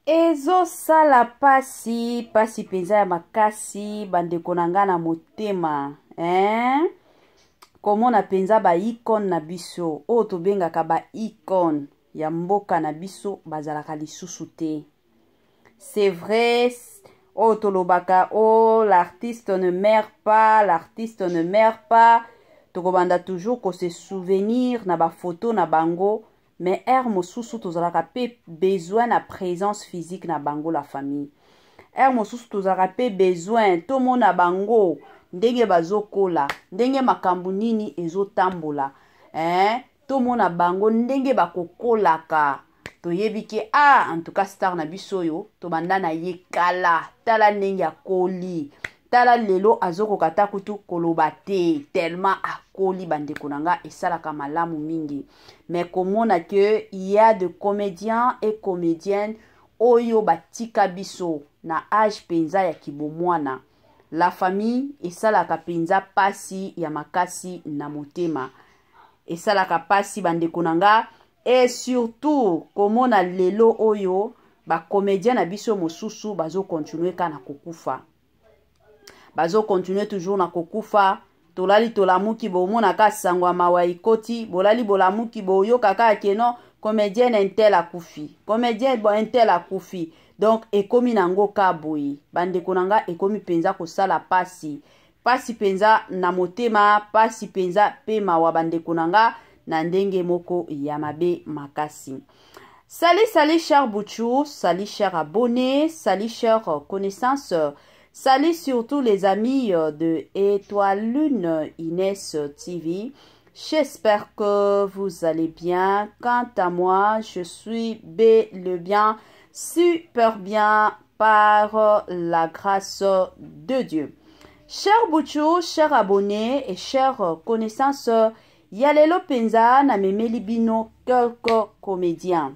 Ezosala pasi, pasi mpenza ya makasi bandeko na nga na motema hein? Komona mpenza ba icone na biso oyo tobengaka ba icone ya mboka na biso bazalaka lisusu te. C'est vrai oyo tolobaka o oh, l'artiste ne meurt pas, l'artiste ne meurt pas, tokobanda toujours ko se souvenir na ba photo na bango. Mais heure mosusu tozalaka pe besoin na présence physique na bango, la famille. Heure mosusu tozalaka pe besoin tomona bango ndenge bazokola, ndenge makambo nini ezotambola, eh? Tomona bango ndenge bakokolaka, toyebi ke ah, en tout cas star na biso oyo tobanda na ye kala, tala ndenge akoli, tala lelo azokoka ata kutu koloba te tellement akoli. Bandeko na nga, esalaka malamu mingi, mais komona ke y a de comédiens et comédiennes oyo batika biso na age mpenza ya kibomwana, la famille, esalaka mpenza pasi ya makasi na motema, esalaka pasi bandeko na nga. Et surtout komona lelo oyo bacomédien na biso mosusu bazokontinue kaka na kokufa, bazokontinue toujours na kokufa. Tolali tolamuki, bomonaka sango ya mawa ekoti, bolali bolamuki, boyoka kaka ke non, comédienne un tel akufi, comédien bon un tel akufi. Donc ekomi nango ka boye, bandeko na nga, ekomi mpenza kosala pasi, pasi mpenza na motema, pasi mpenza pe mawa bandeko na nga, na ndenge moko ya mabe makasi. Salut, salut cher Bouchou, salut cher abonné, salut cher connaissance, salut surtout les amis de Étoile Lune Inès TV. J'espère que vous allez bien. Quant à moi, je suis bel et bien, super bien par la grâce de Dieu. Cher Bouchou, cher abonné et chère connaissance, ya lelo mpenza namemeli bino quelques comédiens.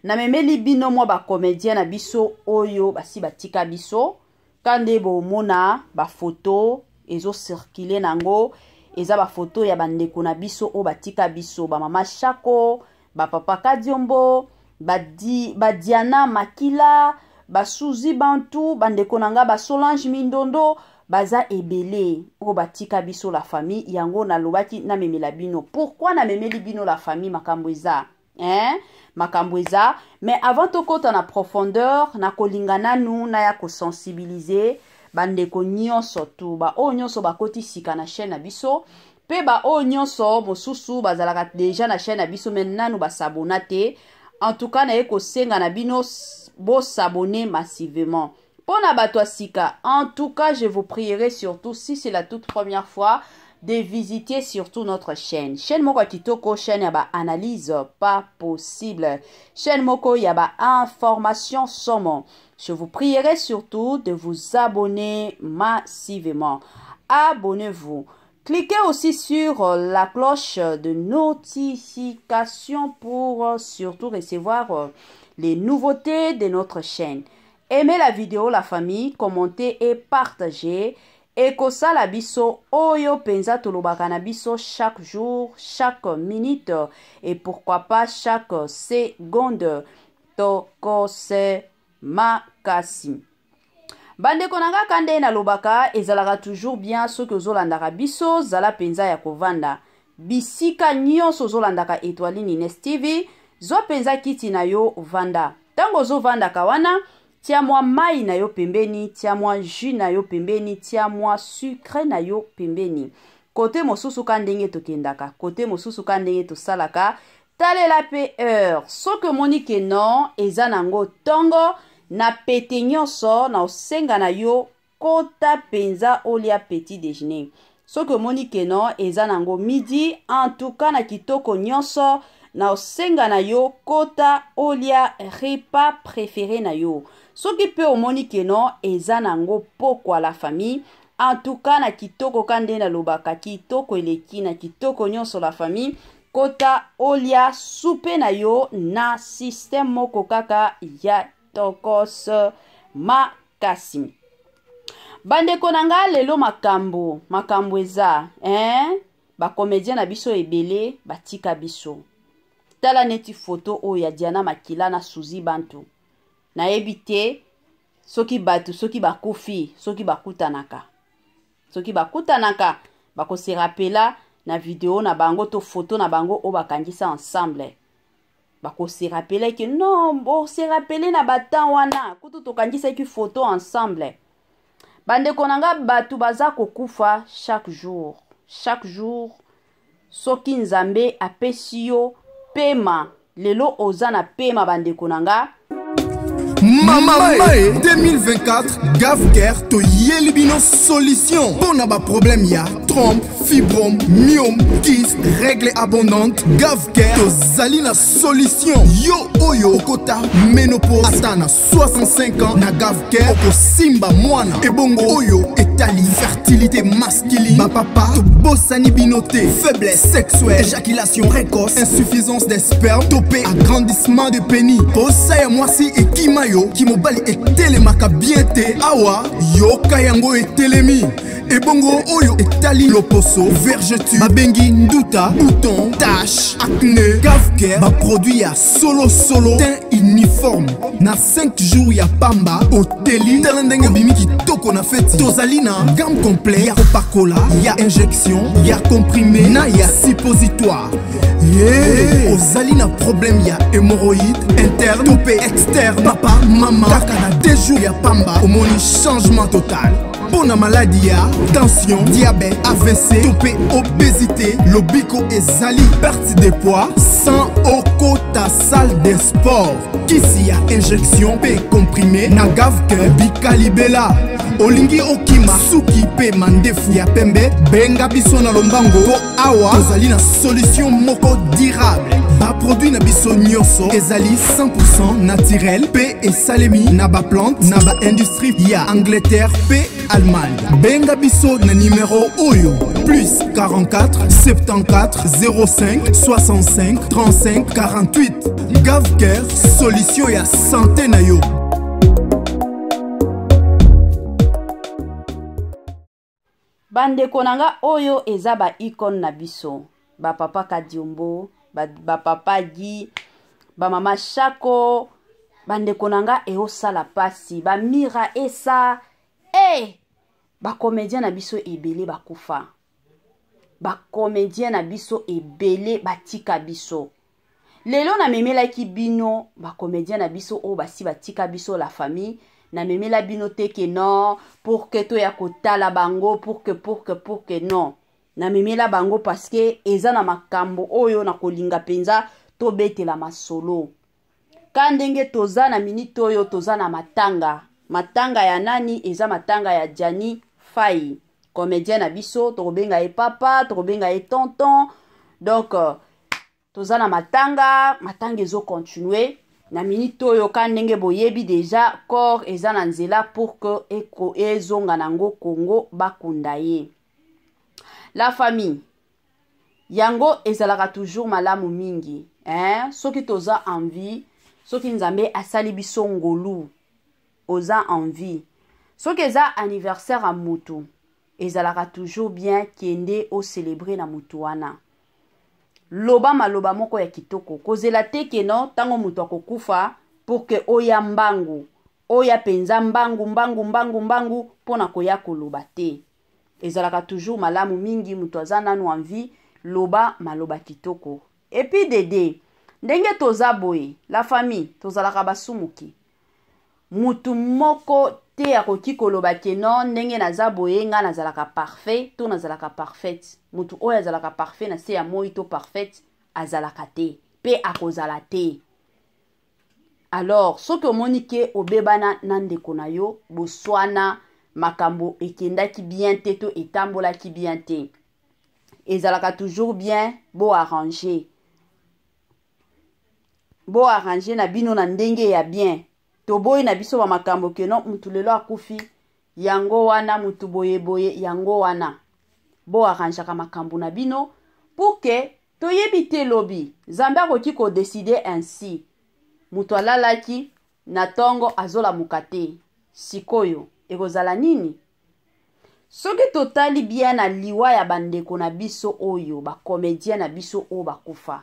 Namemeli bino mwa bacomédien na biso oyo basi batika biso. Ka nde bomona bafoto ezocircule nango, eza bafoto ya bandeko na biso oyo batika biso, bamama Shako, bapapa Kadiombo, badiana Makila, basuzi Bantu, bandeko na nga basolange Mindondo, baza ebele oyo batika biso, la famille. Yango nalobaki namemela bino. Pourquoi namemeli bino, la famille? Makambo eza, hein? Makambo eza. Mais avant tokɔta na profondeur, nakolinga nanu naya kosensibiliser bandeko nyonso tu, baoyo nyonso bakoti sika na chaîne na biso, mpe baoyo nyonso mosusu bazalaka déjà na chaîne na biso mais nanu basabona te. En tout cas, naye kosenga na bino bosabone massivement. Mpo na bato ya sika, en tout cas, je vous prierai surtout, si c'est la toute première fois, de visiter surtout notre chaîne. Chaîne moko ya kitoko, chaîne ya baanalyse pas possible, chaîne moko ya bainformation somo. Je vous prierai surtout de vous abonner massivement. Abonnez-vous. Cliquez aussi sur la cloche de notification pour surtout recevoir les nouveautés de notre chaîne. Aimez la vidéo, la famille, commentez et partagez. Ekosala biso oyo mpenza tolobaka na biso chaque jour, chaque minute et pourquoi pas chaque seconde. Tokose makasi. Bandeko na nga, ka nde nalobaka, ezalaka toujours bien soki ozolandaka biso, zala mpenza ya kovanda. Bisika nyonso ozolandaka Etoiline Ines TV, zwa mpenza kiti na yo, vanda. Ntango ozovandaka wana, tia mwa mai na yo pembeni, tia mwa jus na yo pembeni, tia mwa sucre na yo pembeni. Kote mosusu ka ndenge tokendaka, kote mosusu ka ndenge tosalaka, talela mpe heure. Soki omoni ke non, eza nango ntongo, na pete nyonso na osenga na yo, kota mpenza olia petit déjeuner. Soki omoni ke non, eza nango midi, en tout cas na kitoko nyonso na osenga na yo, kota olia repas préféré na yo. Soki mpe omoni ke non, eza nango pokwa, la famille, en tout cas na kitoko ka nde nalobaka, kitoko eleki na kitoko nyonso, la famille, kota olia soupe na yo na système moko kaka ya tokos makasi. Bandeko na nga, lelo makambo eza, hein? Bacomédien na biso ebele batika biso. Tala neti foto oyo ya Diana Makila na Suzi Bantu. Nayebi te soki bato soki bakufi soki bakutanaka soki bakutanaka bakose rapela na video na bango to foto na bango oyo bakangisa ensemble. Bakose rappeler ke non, bose rappeler na batemps wana kutu tokangisaki foto ensemble. Bandeko na nga, bato baza kokufa chaque jour, chaque jour. Soki Nzambe apesi yo pema lelo, oza na pema, bandeko na nga. Mama Mae 2024, Gavcare toyeli bino solution mpo na baproblème ya trompe, fibrome, myome, kyste, règle abondante. Gavcare tozali na solution. Yo oyo okota ménopause ata na 65 ans, na Gavcare okosimba mwana. Ebongo oyo etali fertilité masculine, bapapa tobosani bino te. Faiblesse sexuelle, éjaculation précoce, insuffisance des spermes to mpe agrandissement de pénis, posa ya mwasi ekima yo, kimobali etelemaka bien te, awa yoka yango etelemi. Ebongo oyo etali loposo, vergeture babengi nduta, bouton, tache, acné, Gavcare baproduit ya solosolo, teint uniforme na 5 jours ya pamba oteli. Tala ndenge obimi kitoko na feti. Tozali na gamme complet ya kopakola, ya injection, ya comprimé na ya suppositoire. Ye ozali na problème ya hémorroïde interne to mpe externe, papa, mama, kaka na 2 jours ya pamba omoni changement total. Mpo na maladi ya tension, diabète, AVC to mpe obésité, lobiko ezali, perte de poids sans okota salle de sport. Kisi ya injection mpe comprimé na Gavcare bikalibela. Olingi okima suki mpe mandefu ya pembe, benga biso na lombango mpo awa tozali na solution moko durable. Baproduit na biso nyonso ezali 100 naturel mpe esalemi na baplante na baindustrie ya Angleterre mpe Allemagne. Benga biso na nimero oyo: plus 44 74 05 65 35 48. Gavcare, solution ya santé na yo. Bandeko na nga, oyo eza ba icone na biso, bapapa Kadiombo, bapapa Gi, bamama Shako. Bandeko na nga, eosala pasi. Bamira esa e hey! Bacomédien na biso ebele bakufa, bacomédien na biso ebele batika biso. Lelo namemelaki bino bacomédien na biso oyo basi batika biso. La famille, namemela bino te ke non, pour que toya kotala bango, pour que non. Namemela bango parce que eza na makambo oyo nakolinga mpenza tobetela masolo. Ka ndenge toza na minute oyo, toza na matanga. Matanga ya nani? Eza matanga ya Gianni Fai, comédien na biso. Tokobenga ye papa, tokobenga ye tonton. Donc toza na matanga, matanga ezocontinue na minute oyo. Ka ndenge boyebi déjà, corps eza na nzela pour que ezonga nango Congo, bakunda ye. La famille, yango ezalaka toujours malamu mingi, hein? Soki toza en vie, soki Nzambe asali biso ngolu, oza en vie, soki eza anniversaire ya mutu, ezalaka toujours bien kende océlébrer na mutu wana, loba maloba moko ya kitoko. Kozela te ke non, ntango moto akokufa pour que oya mbangu, oya mpenza mbangu mbangu mbangu mbangu mpo na koya koloba te. Ezalaka toujours malamu mingi, moto aza nanu en vie, loba maloba kitoko. Et puis dede ndenge toza boye, la famille, tozalaka basumuki. Mutu moko te akoki koloba ke non, ndenge naza boye, ngai nazalaka parfait to nazalaka parfaite. Mutu oyo azalaka parfait na se ya moi to parfaite azalaka te mpe akozala te. Alors soki omoni ke obebana na ndeko na yo, boswana, makambo ekendaki bien te to etambolaki bien te, ezalaka toujours bien boarranger, boarranger na bino na ndenge ya bien. Toboyi na biso bamakambo ke non, mutu lelo akufi, yango wana mutu boyeboye, yango wana. Boarrangeaka makambo na bino pour que toyebi te lobi Nzambe akoki kodécider ainsi. Moto alalaki na ntongo, azolamuka te, sikoyo ekozala nini? Soki totali bien na liwa ya bandeko na biso oyo, bacomédien na biso oyo bakufa.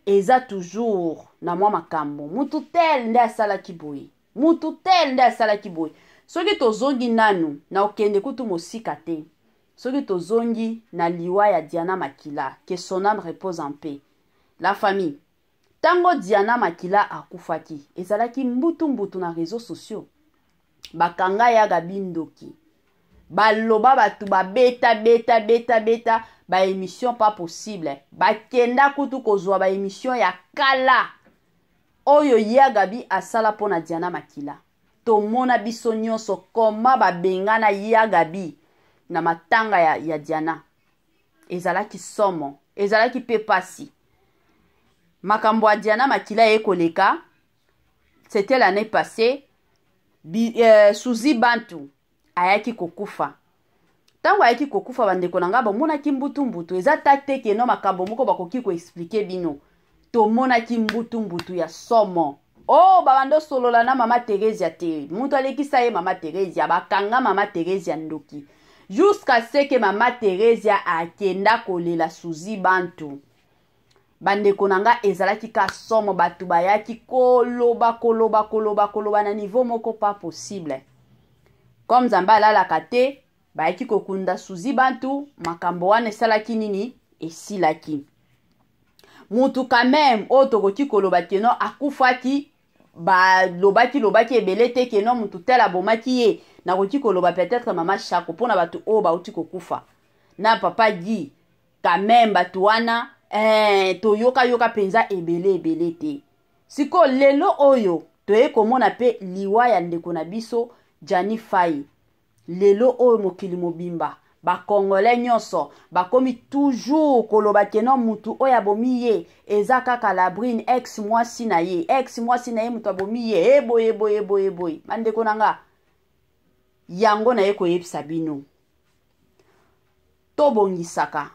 Eza toujours na mwa makambo. Mutu tel nde asalaki boye. Mutu tel nde asalaki boye. Soki tozongi nanu, na okende kutu mosika te. Soki tozongi na liwa ya Diana Makila, que son ame repose en paix. La famille, tango Diana Makila akufaki, ezalaki mbutu mbutu na reseaux sociaux. Bakanga ya Gaby ndoki. Baloba batu babeta beta beta beta ba emission pas possible. Bakenda kutu kozwa ba emission ya kala oyo ya Gaby asala pona Diana Makila. Tomona biso nyonso koma babengana ya Gaby na matanga ya Diana. Ezalaki somo, ezalaki pe pasi. Makambo ya Diana Makila ye koleka, c'était l'année passée. Suzy Bantu ayaki kokufa. Tango ayaki kokufa, bandeko na nga bamonaki mbutu mbutu. Eza ta te ke no makambo moko bakoki ko expliquer bino. Tomonaki mbutu mbutu ya somo. Oh, babando solola na mama Theresia te. Mutu alekisa ye mama Theresia, bakanga mama Theresia ndoki. Jusqu'à ce que mama Theresia akenda kolela Suzy Bantu. Bandeko na nga ezalaki ka somo, bato bayaki koloba koloba koloba koloba na niveau moko pas possible. Comme Nzambe alalaka te, bayaki kokunda Suzy Bantu, makambo wana esalaki nini? Esilaki. Mutu quand même oyo tokoki koloba ke non akufaki, balobaki lobaki ebele te ke non mutu tel abomaki ye. Nakoki koloba peut-être mama Shako mpona bato oyo bauti kokufa na papa Guy. Quand même bato wana toyoka yoka mpenza ebele ebele te. Siko lelo oyo toye komona pe liwa ya ndeko na biso Gianny Faye. Lelo oyo mokili mobimba ba Congolais nyonso bakomi toujours koloba ke non mutu oyo abomi ye eza kaka Labrine, ex mwasi na ye, ex mwasi na ye mutu abomi ye, e boye boye boye boye. Bandeko na nga, yango naye koyebisa bino, tobongisaka,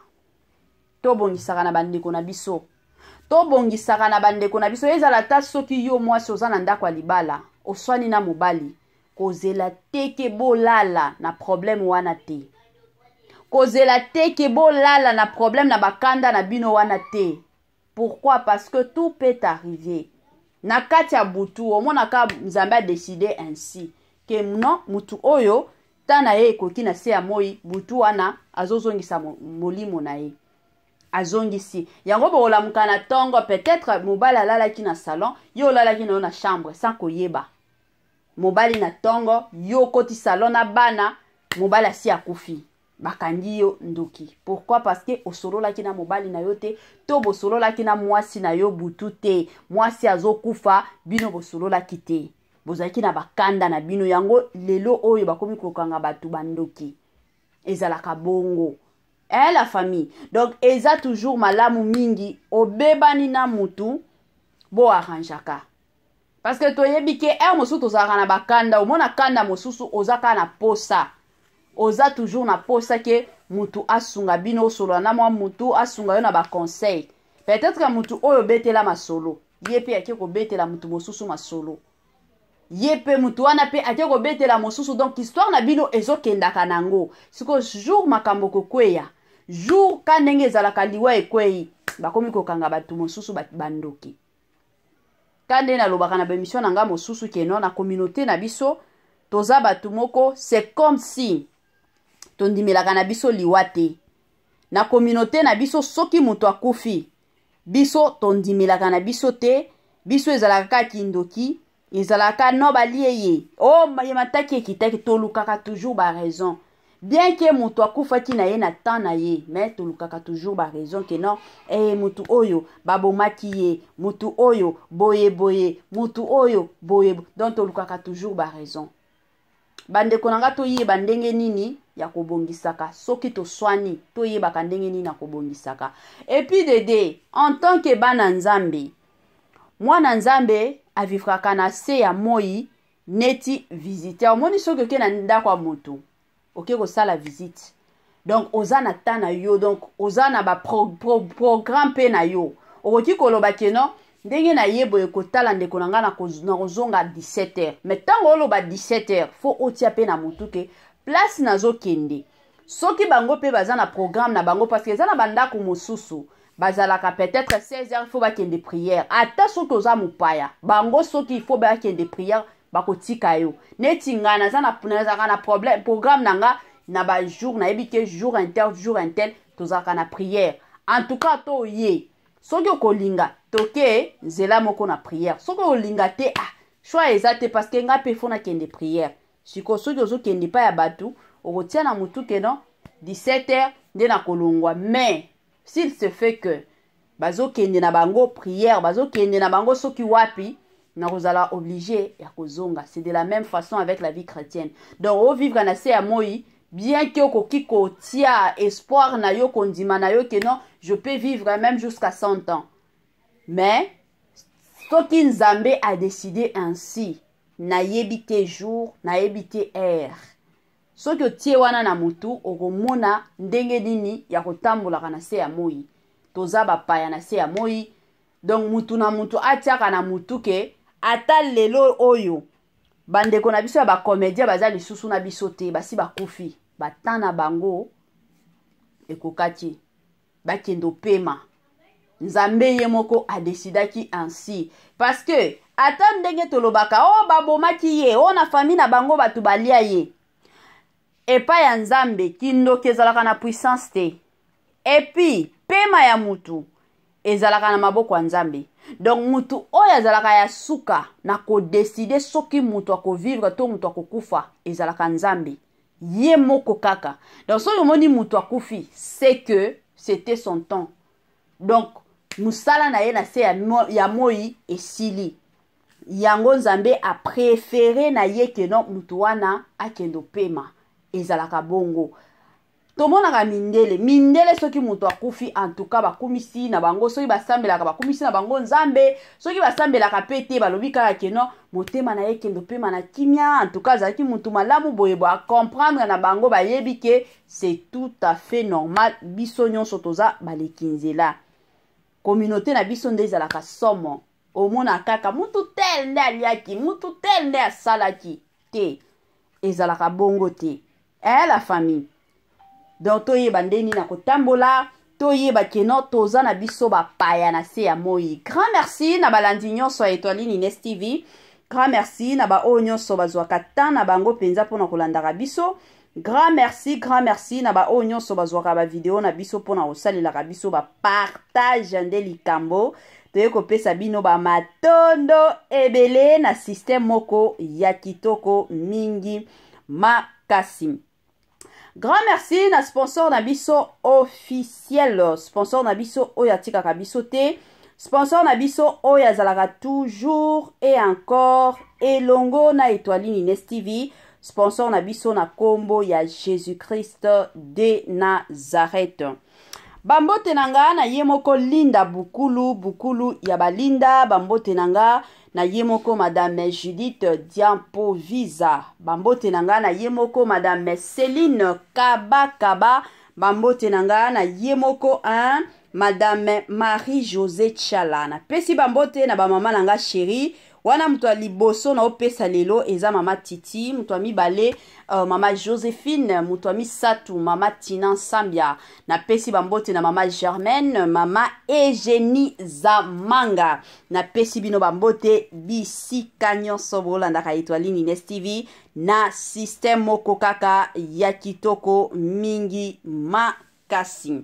tobongisaka na bandeko na biso, tobongisaka na bandeko na biso. Ezala ata soki yo mwasi oza na ndako ya libala, oswani na mobali, kozela te ke bolala na problème wana te, kozela te ke bolala na problème na bakanda na bino wana te. Pourquoi? Parce que tout peut arriver. Na kati ya butu, omonaka Nzambe a décidé ainsi que non, mutu oyo ta na ye ekoki na se ya moi, butu wana azozongisa molimo na ye. Azongisi. Yango bokolamuka na tongo, peut-être mobali alalaki na salon, yo olalaki na yo na chambre sans koyeba. Mobali na tongo, yo okoti salon na bana, mobali asi akufi. Bakangi yo ndoki. Pourquoi? Parce que osololaki na mobali na yo te, to bosololaki na mwasi na yo butu te. Mwasi azokufa, bino bosololaki te. Bozalaki na bakanda na bino. Yango lelo oyo bakomi kokanga bato bandoki. Ezalaka bongo. La famille. Donc eza toujours malamu mingi obebani na mutu bo arrangeaka. Parce que toyebi ke heure mosusu tozalaka na bakanda, omona kanda mosusu oza kaka na posa. Oza toujours na posa ke mutu asunga bino, osolola na mwa mutu asunga yo na ba conseil. Peut-être que mutu oyo obetela masolo, ye pe ake kobetela mutu mosusu masolo. Ye pe mutu wana pe ake kobetela mosusu, donc histoire na bino ezokendaka nango. Siko jour makambo kokweya, jour ka ndenge ezalaka liwa ekweyi, bakomi kokanga batu mosusu bandoki. Ka nde nalobaka na ba émission na nga mosusu ke non, na communauté na biso toza batu moko, c'est comme si tondimelaka na biso liwa te. Na communauté na biso soki moto akufi, biso tondimelaka na biso te, biso ezalaka kaka kindoki, ezalaka no balie ye, oh, ye mataki ekitaki, tolukaka toujours ba raison. Bien que moto akufaki na ye na temps na ye, mais tolukaka toujours ba raison que non, moto oyo babomaki ye, moto oyo boye boye, moto oyo boye bo-, donc tolukaka toujours ba raison. Bandeko na nga, toyeba ndenge nini ya kobongisaka soki toswani, toyebaka ndenge nini ya kobongisaka. Et puis Dede, en tant que bana Nzambe, mwana Nzambe avivraka na se ya moi neti visiteur. Omoni soki oke na ndako ya moto, oke kosala visite, donc oza na temps na yo, donc oza na ba programme pe na yo. Okoki koloba ke non, ndenge na ye boye kotala ndeko na nga na kozonga 17 heures. Mais tango oloba 17 heures, faut otia pe na motu ke place nazokende. Soki bango pe baza na programme na bango, parce que eza na bandako mosusu, Bazalaka peut-être 16 heures, il faut bakende prière. Ata soki oza mopaya, bango soki il faut bakende prière, bakotika yo. Neti ngai naza na, nazalaka na problème, programme na nga na bajour, nayebi ke jour inter, jour intel tozalaka na prière. En tout cas to oye, soki okolinga toke nzela moko na prière, soki olinga te, ah, choix eza te, parce que nga mpe fo nakende prière. Sikoyo soki ozokende epai ya bato, okotia na motu ke non, 17 heures nde nakolongwa. Mais s'il se fait que bazokende na bango prière, bazokende na bango soki wapi, nakozala obligé ya kozonga. C'est de la même façon avec la vie chrétienne. Donc ovivre na se ya moi, bien que okoki kotia espoir na yo, kondima na yo ke non, je peux vivre même jusqu'à 100 ans, mais soki Nzambe a décidé ainsi, nayebi te jour, nayebi te heure. Soki otie wana na motu, okomona ndenge nini ya kotambolaka na se ya moi. Toza bapaya na se ya moi. Donc mutu na mutu atiaka na mutu ke ata lelo oyo bandeko na biso ya bacomédien baza lisusu na biso te, basi bakufi, batan na bango ekokaki, bakende opema. Nzambe ye moko adesidaki ainsi, parce que ata ndenge tolobaka o oh, babomaki ye, o oh, na famille na bango bato balia ye, epai ya Nzambe kindoki ezalaka na puissance te. Et puis pema ya mutu ezalaka na maboko ya Nzambe. Donc mutu oyo azalaka ya suka na kodeside soki mutu akovivre to mutu akokufa ezalaka Nzambe ye moko kaka. Donc soki omoni mutu akufi, c'est que c'était son temps. Donc mosala na ye na se ya moi esili, yango Nzambe apréféré na ye ke non, mutu wana akende opema. Ezalaka bongo. Tomonaka mindele, mindele soki moto akufi, en tout cas bakumisi na bango. Soki basambelaka, bakumisi na bango Nzambe. Soki basambelaka mpe te, balobi kaka ke non, motema na ye kende opema na kimia, en tout cas azalaki motu malamu boye. Bo acomprendre na bango, bayebi ke c'est tout à fait normal. Biso nyonso toza baleki nzela. Communauté na biso nde ezalaka somo. Omona kaka mutu tel nde aliaki, mutu tel nde asalaki te. Ezalaka bongo te, eh, la famille. Donc toyeba nde nini na kotambola, toyeba ke non, toza na biso bapaya na se ya moi. Grand merci na balandi nyonso ya Etoiline Ines TV. Grand merci na baoyo nyonso bazwaka temps na bango mpenza mpona kolandaka biso. Grand merci, grand merci na baoyo nyonso bazwaka bavideo na biso mpona kosalelaka biso bapartage. Nde likambo toye kopesa bino bamatondo ebele na système moko ya kitoko mingi makasi. Grand merci na sponsor na biso officiel, sponsor na biso oyo atikaka biso te, sponsor na biso oyo azalaka toujours et encore elongo na Etoiline Ines TV, sponsor na biso na nkombo ya Jésus Christ de Nazareth. Bambote na nga na ye moko Linda Bukulu, Bukulu ya balinda. Bambote na nga na ye moko Madame Judith Diampovisa. Bambote na nga na ye moko Madame Céline Kabakaba. Bambote na nga na ye moko hein, Madame Marie-José Tchala. Napesi bambote na bamama na nga chérie wana. Moto ya liboso na opesa lelo eza Mama Titi, moto ya mibale Mama Josephine, moto ya misato Mama Tina Nsambia. Napesi bambote na Mama Germaine, Mama Eugénie Zamanga. Napesi bino bambote bisika nyonso bolandaka Etoiline Ines TV na système moko kaka ya kitoko mingi makasi.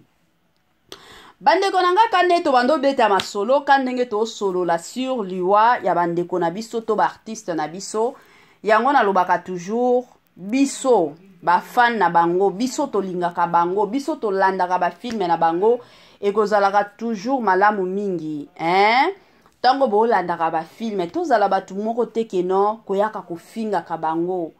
Bandeko na nga, ka nde tobanda obeta masolo, ka ndenge tosolola sur liwa ya bandeko na biso to baartiste na biso, yango nalobaka toujours: biso bafan na bango, biso tolingaka bango, biso tolandaka bafilme na bango, ekozalaka toujours malamu mingi, hein? Ntango bolandaka bafilme, tozala bato moko te ke non, koyaka kofingaka bango,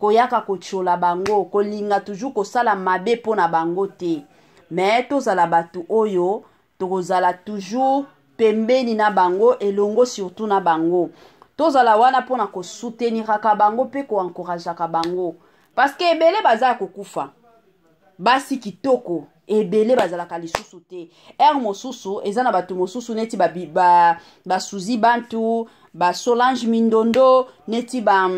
koyaka kotiola bango, kolinga toujours kosala mabe mpo na bango te. Mais tozala bato oyo tokozala toujours pembeni na bango, elongo surtout na bango. Tozala wana mpona kosouteniraka bango mpe koencourageaka bango, parce que ebele baza ya kokufa. Basi kitoko ebele bazalaka lisusu te. Ere mosusu eza na bato mosusu neti basuzi ba, ba bantu, basolange Mindondo, neti ba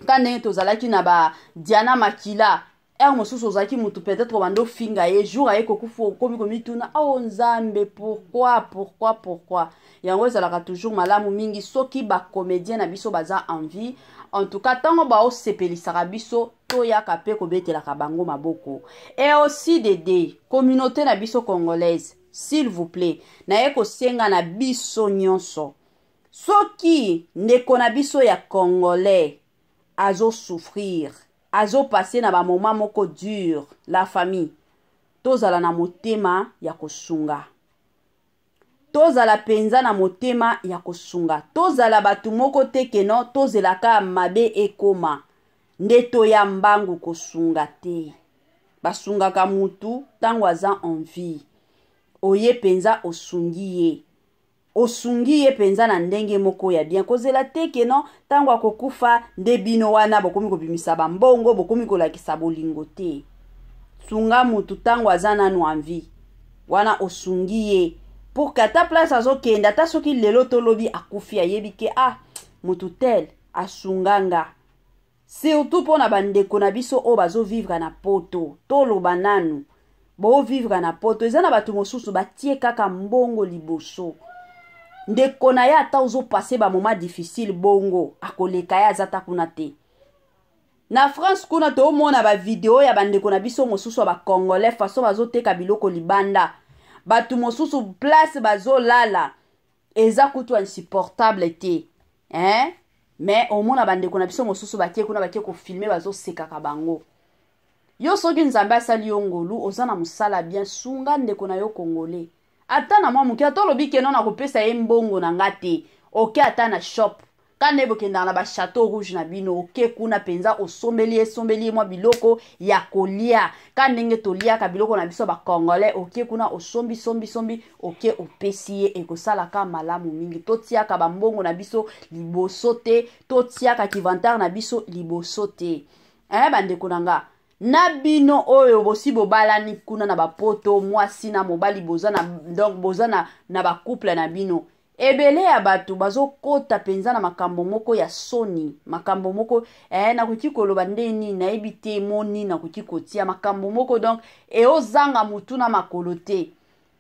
ka ndenge tozalaki na ba Diana Makila. Heure mosusu ozalaki mutu peut-être obanda ofinga ye, jour aye kokufa okomi komituna, oh Nzambe, pourquoi, pourquoi, pourquoi? Yango ezalaka toujours malamu mingi soki bacomédien na biso baza en vie. En tout cas, ntango baosepelisaka biso, toyaka mpe kobetelaka bango maboko. Et aussi dede communauté na biso congolaise, s'il vous plaît, naye kosenga na biso nyonso, soki ndeko na biso ya congolais azosouffrir, azopase na bamoment moko dur, la famille, tozala na motema ya kosunga. Tozala mpenza na motema ya kosunga. Tozala bato moko te keno tozelaka mabe ekoma nde toya mbangu kosunga te. Basungaka mutu ntango aza en vie. Oye mpenza osungi ye, osungi ye mpenza na ndenge moko ya bien. Kozela te keno ntango akokufa nde bino wana bokomi kobimisa bambongo, bokomi kolakisa bolingo te. Sunga mutu ntango aza nanu en vie, wana osungi ye pour que ata place azokende, ata soki lelo tolobi akufi, ayebi ke ah, mutu tel asunga nga. Surtout mpo na bandeko na biso oyo bazovivre na poto, toloba nanu, bovivre na poto, eza na bato mosusu batie kaka mbongo liboso. Ndeko na ye ata ozopase bamoment difficile, bongo akoleka ye, aza ta kuna te. Na France kuna toomona bavideo ya bandeko na biso mosusu ya bacongolais, façon bazoteka biloko libanda, bato mosusu place bazolala eza kutu insupportable te, hein? Mais omona bandeko na biso mosusu batie kuna, batie kofilme, bazosekaka bango. Yo soki Nzambe asali yo ngolu, oza na mosala bien, sunga ndeko na yo congolais ata na mwa moke. Ata olobi keno na kopesa ye mbongo na nga te, oke ata na shop ka nde bokendaka na bachateau rouge na bino, oke kuna mpenza osombeli ye, sombeli ye mwa biloko ya kolia ka ndenge toliaka biloko na biso bacongolais. Oke kuna osombi, sombi, sombi, oke opesi ye, ekosalaka malamu mingi. Totiaka bambongo na biso liboso te, totiaka kivantare na biso liboso te. Eh, bandeko na nga na bino oyo bosi bobalani kuna na bapoto, mwasi na mobali boza na, donc boza na bacouple na bino, ebele ya bato bazokota mpenza na makambo moko ya soni, makambo moko nakoki koloba nde nini, nayebi te moni nakoki kotia makambo moko, donc eozanga motu na makolo te.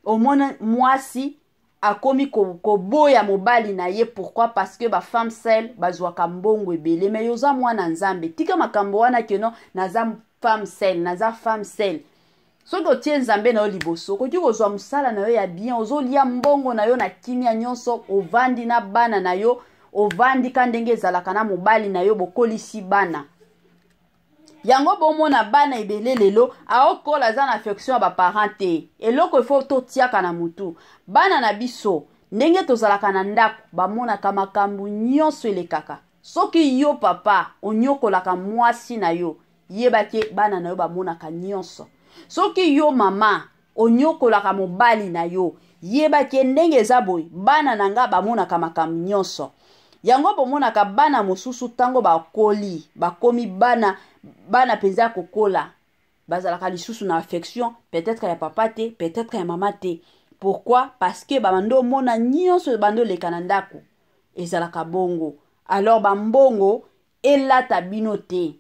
Omona mwasi akomi koboya mobali na ye. Pourquoi? Parce que bafemme seule bazwaka mbongo ebele. Mais yoza mwana Nzambe, tika makambo wana keno naza femme seule, naza femme seule. Soki otie Nzambe na yo liboso, okoki kozwa mosala na yo ya bien, ozolia mbongo na yo na kimia nyonso, ovandi na bana na yo, ovandi ka ndenge ezalaka na mobali na yo, bokolisi bana. Yango bomona bana ebele lelo aokola aza na affection ya baparent te. Eloko efo totiaka na mutu, bana na biso ndenge tozalaka na ndako, bamonaka makambo nyonso elekaka. Soki yo papa onyokolaka mwasi na yo, yebaki bana na yo bamonaka nyonso. Soki yo mama onyokolaka mobali na yo, yebaki ndenge eza boye, bana na nga bamonaka makambo nyonso. Yango bomonaka bana mosusu ntango bakoli, bakomi bana, bana mpenza ya kokola, bazalaka lisusu na affection peut-être ya papa te, peut-être ya mama te. Pourquoi? Parce que babando omona nyonso bando oleka na ndako ezalaka bongo. Alors bambongo elata bino te.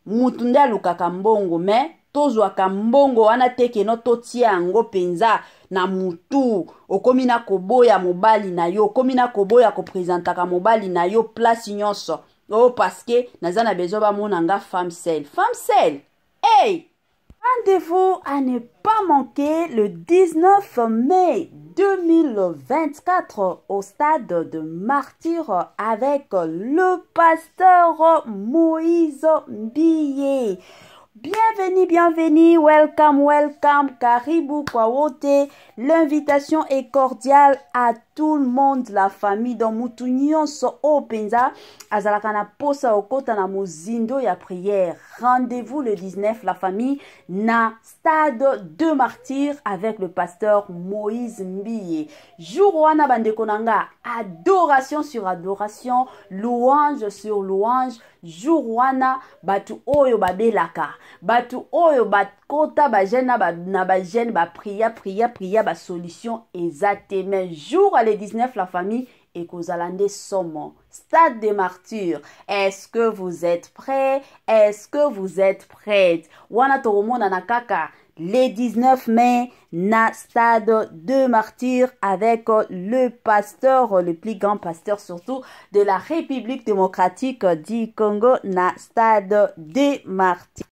Mutu nde alukaka mbongo, me tozwaka mbongo wana te keno totia yango mpenza na mutu. Okomi na koboya mobali na yo, okomi na koboya kopresentaka mobali na yo place nyonso, oh parce que naza na besoin bamona nga femme seule, femme seule. Hey! Rendez-vous à ne pas manquer le 19 mai 2024 au stade de Martyrs avec le pasteur Moïse Mbiye. Bienvenue, bienvenue, welcome, welcome, karibu kwa wote. L'invitation est cordiale à tout le monde, la famille. Donc mutu nyonso oyo mpenza azalaka na posa okota na mozindo ya prière, rendez-vous le 19, la famille, na stade de Martyrs avec le pasteur Moïse Mbiye. Jour wana, bandeko na nga, adoration sur adoration, louange sur louange. Jour wana, bato oyo babelaka, bato oyo bakota bajeûne na bajeûne, bapria, pria, pria, basolution eza te, mais jour le 19, la famille. Ekozala nde somo. Stade des Martyrs. Est-ce que vous êtes prêts? Est-ce que vous êtes prêtes? Wana tokomonana kaka le 19 mai na Stade de Martyrs avec le pasteur, le plus grand pasteur surtout de la République démocratique du Congo, na Stade des Martyrs.